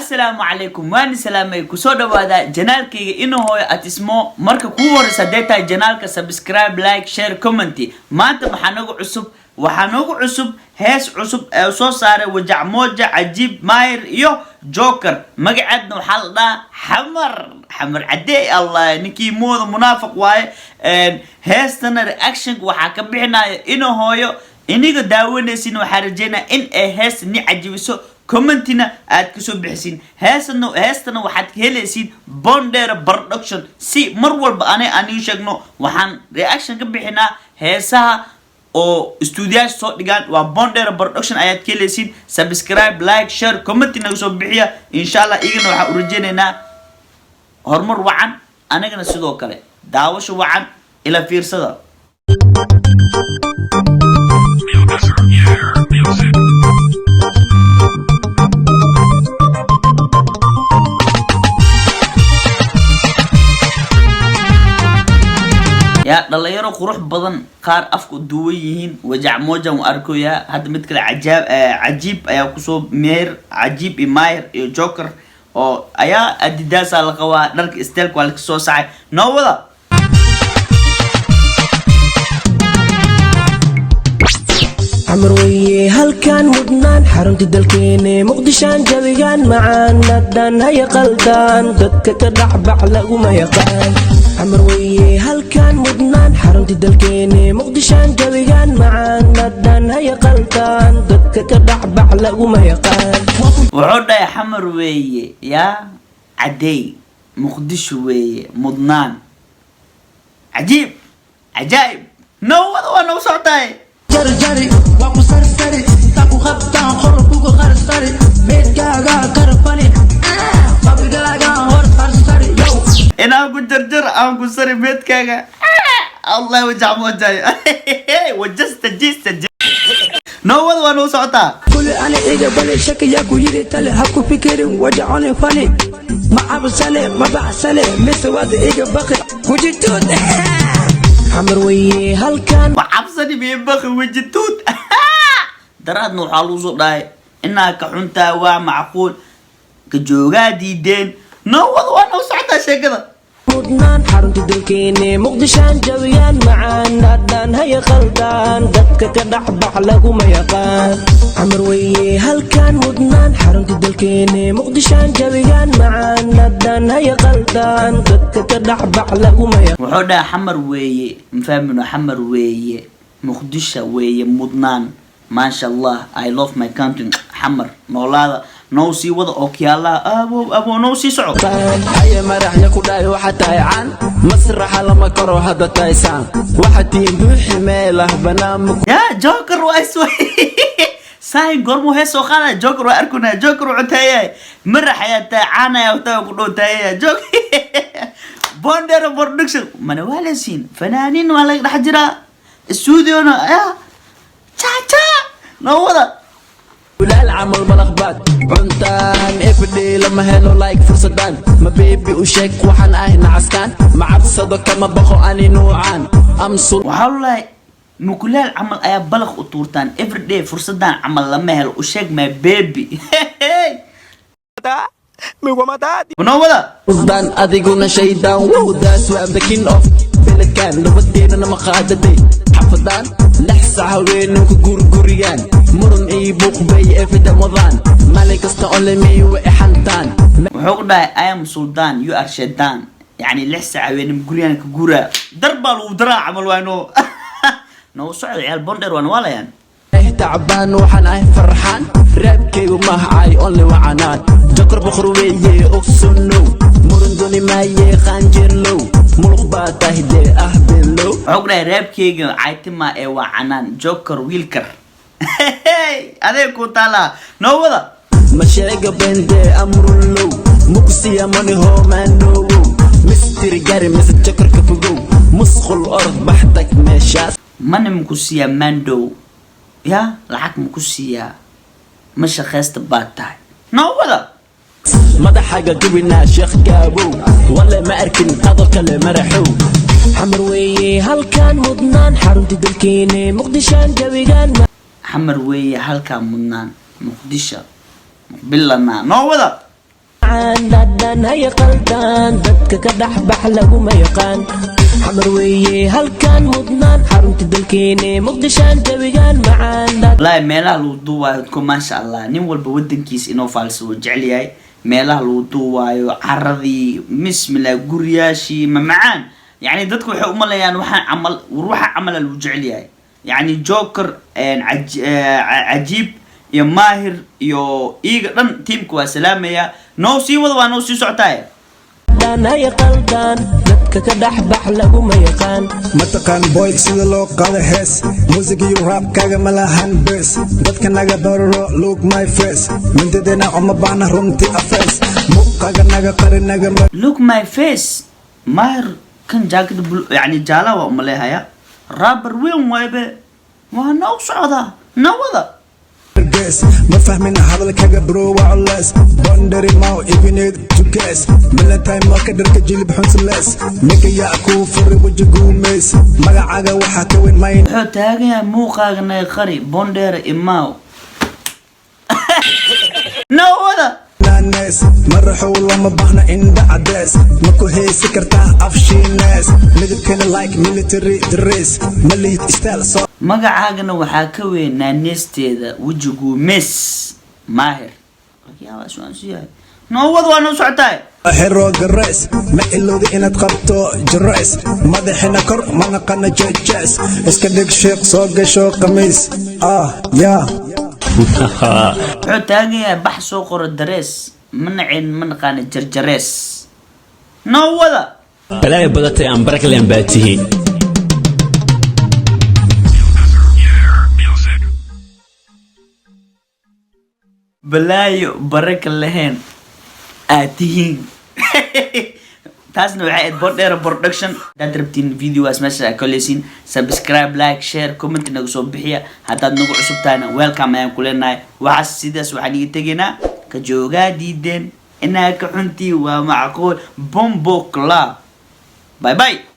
Assalaamu calaykum, waani salaamay. Kusoo dhawaada channelkayga inuu hooyo atismo. Marka kuu horeysa hadday tahay channelka, subscribe, like, share, comment. Maanta maxaa noogu cusub? Waxaa noogu cusub hees cusub ee soo saaray Wajac Mooja, Cajiib Maahir iyo Joker. Magaceedna waxaa la dhahaa Xamar Xamar Cadee. Allah, ninkii mooda munaafiq waaye. Heestana reactionka waxaa ka bixinaya inuu hooyo. Iniga daawanaysin, waxaa rajeynaya in ay heesta ni cajibiso, commentina aad kasoo bixisiin. Heestana waxaad ka helaysiin Bondera Production. Si mar walba anay aan ii sheegno, waxaan reaction ka bixinaa heesaha oo stuudiyaasha soo dhigaan. Waa Bondera Production ayaad ka helaysiin. Subscribe, like, share, comment naga soo bixiya. Insha Allah igana waxaan u rajeynaynaa horumar wacan, anagana sidoo kale daawasho wacan. Ila fiirsada. Yeah, music. Yaa dhalinyaro qurux badan, qaar afku duwan yihiin. Wajac Moojan u arkoyaa. Hadda mid kale cajaab cajiib ayaa kusoo meer, Cajiib iyo Maahir iyo Joker oo ayaa Adidaasa la qabaa. Dharka styleka waa lakasoo sacay. Noo wada. Xamar weye halkan mudnaan, xarunta dalkeene Muqdishaan, jawigaan macaan haddaan haya qaldaan, dadka ka dhacbax laguma yaqaan. Xamar weye halkan mudnaan, xarunta dalkeene Muqdishaan, jawigaan macaan haddaan haya qaldaan, dadka ka dhacbax laguma yaqaan. Wuxuu dhahay Xamar weeye yaa Cadeey, Muqdisho weeye mudnaan. Cajiib, cajaa'ib. Noo wada, waa noo socotahay. Jarjari waa ku sarsari, intaa ku qabtaan qor kugu qarsari, meedkaaga karfani, qabrigaaga hor qarsari yow. Inaan ku jarjar, aan ku sari meedkaaga. Allah, wajac moojay wajasta jista. Noo wada, waa noo socotaa. Kuli ani iga bali shakiyaa ku yiri tale, ha ku fikirin wajaconi fani, ma cabsane, ma baxsane, mise waad iga baqi wujituud. Xamar weye halkan Ma cabsani bibaqi wejituud. Daraadna waxaa lagu soo dhahay inaa ka xuntaa, waa macquul ka joogaa diideen. Noo wada, waa noo socotaa sheekada. Mudnaan, xarunta dalkeene Muqdishaan, jawigaan macaan haddaan haya qaldaan, dadka ka dhacbax laguma yaqaan. Xamar weye halkan mudnaan, xarunta dalkeene Muqdishaan, jawigaan macaan haddaan haya qaldaan, dadka ka dhacbax laguma yaqaan. Wuxuu dhahay Xamar weeye, mafahmino? Xamar weeye, Muqdisho weeye mudnaan. Maasha Allah, I love my country. Xamar noolaada. Noo sii wada ookiyaalaha. Abo abo, noo sii soco. Haye, maraxya ku dhahay, waxa tahay caan, masraxa lama koro hadda tahaysaan, waxa tihiin buuxi meelah banaanma. Ya Joker waa is saahin, goormuu hees soo qaadaya Joker? Waa arkunaya Joker wuxuu taayahay, marax ayaa tahay, caan ayaa tahay, ku dhow taayaya Joker. Bondero Production mana waa lesiin, fanaaniin waa laga dhex jiraa studiona ya cha noo wada. Ulaal camal balaqbaad cuntaan, everyday lama helo like fursadaan. Ma baby u sheeg waxaan ahay nacaskaan, ma cabsado, kama baqo ani nuucaan amsul. Waxaa lulahay mukulaal camal ayaa balaq u tuurtaan, everyday fursadan camal lama helo. U sheeg my baby. Noo wada. Dan adiguna shaydaan, wow, that's why I'm the king of beledkan. Nabadeena nama qaadaday xafadaan, 6 sac haweeney ku gurguriyaan, muran iyo buuq bay efida wadaan, maalin kasta only me way xantaan. Wuxuu ku dhahay "I am sultan, you are shaitan". Yani 6 saac haweenimo guriyaan ka guraa, dar baa lagu daraa camal. Waa noo noo socda ciyaal Bondheer, waan waalayaan. Tacbaan waxaan ahay farxaan, raabkaygu mahacay only wacanaan. Jokor boqor weeye, ogsonow, muran dooni maaye, qaanjeerlow, muluq baa tahay dee ah below. Wuxuu ku dhahay raabkeyga caytima ee waa canaan. Joker wiilkar adeeg ku taalaa. Noo wada. Ma sheega bendee amrunlow, muqsiya mani hoomaanowow, mistiri gari mise jokorka fogow, musqul orod baxtag meeshaas. Mani maku siiyaa mandow, ya lacag maku siiyaa, ma shaqaysta baad tahay. Noo wada. Madaxaga gubinaa sheekh gaabow, wale ma arkin adoo kale maraxow. Xamar weeye halkan mudnaan, xarunta dalkeene Muqdishaan, jawigaan Xamar weeye halkaa mudnaan, Muqdisho muqbilana. Noo wada. Macaan dhadhan haya qaldaan, dadka ka dhexbax laguma yaqaan. Xamar weeye halkan mudnaan, xarunta dalkeene Muqdishaan, jawigan macaan. Wallaahi meelaha lagu duuwaayo dadku, maasha Allah, nin walba wadankiisa inuu faalso wuu jecel yahay. Meelaha lagu duuwaayo, caradii, bismillah, guryaashii mamacaan. Yani dadku waxay umaleeyaan waxaan camal ruuxa camala lagu jecel yahay. Yani Joker, Cajiib iyo Maahir iyo iiga dhan tiimka waa salaamaya. Noo sii wada, waa noo sii socotaaye. Dhadhan haya qaldaan, dadka ka dhexbax laguma yaqaan. Mataqaan boy sida loo qaado hees? Music iyo rapkaaga ma lahan bes. Dadka naga bararo, look my face. Mindadena uma baahna runti afees. Muuqaaga naga qari, naga Look my face. Maahir kan jaakada bul, yani jaalaha waa umaleehaya, rapper weyn waaybe, waa noo socdaa nawada. Margees ma fahmin hadalkaga bro, waa culeys. Bondary maw if you need to guess. Milantime marka dharka jilib xunsilees. Ninka yaa kuu furay weji guumeys? Magacaaga waxaa ka weyn mayn. Wuxuu taagan yahay muuqaaga naga qari, Bondheera imaaw, nawada. Nanes maraxow, looma baahna indha cadees. Ma ku haysi kartaa af Shiinees? Midabkana like military dress. Ma lihid style soo Magacaagana waxaa ka weyn naaneesteeda wejigu mes Maahir. Laga yaabaa su yahay. Noowad, waa noo socotaay. Xiro garees, ma ilowda inaad qabto jarees. Madaxina kor ma naqana jejees. Iska dhig sheekh, soo gasho qamiis ah yaa. Wuxuu taagan yahay bax soo qoro darees, ma naceen, ma naqaana jarjarees. Noowada. Balaayo badatay aan barakleen baa tihiin. Yeah, music. Balaayo baraka lahayn aad tihiin. Taasna waxay ahayd Bordera Production. Haddaad rabtiin videogaas meesha aad koleysiin, subscribe, like, share, comment naga soo bixiya. Haddaad nagu cusub tahayna, welcome ayaan ku leenahay. Waxaas sidaas waxaan iga tegaynaa ka joogaa diideen inaa ka xuntii waa macquul. Bombo club, bye bye.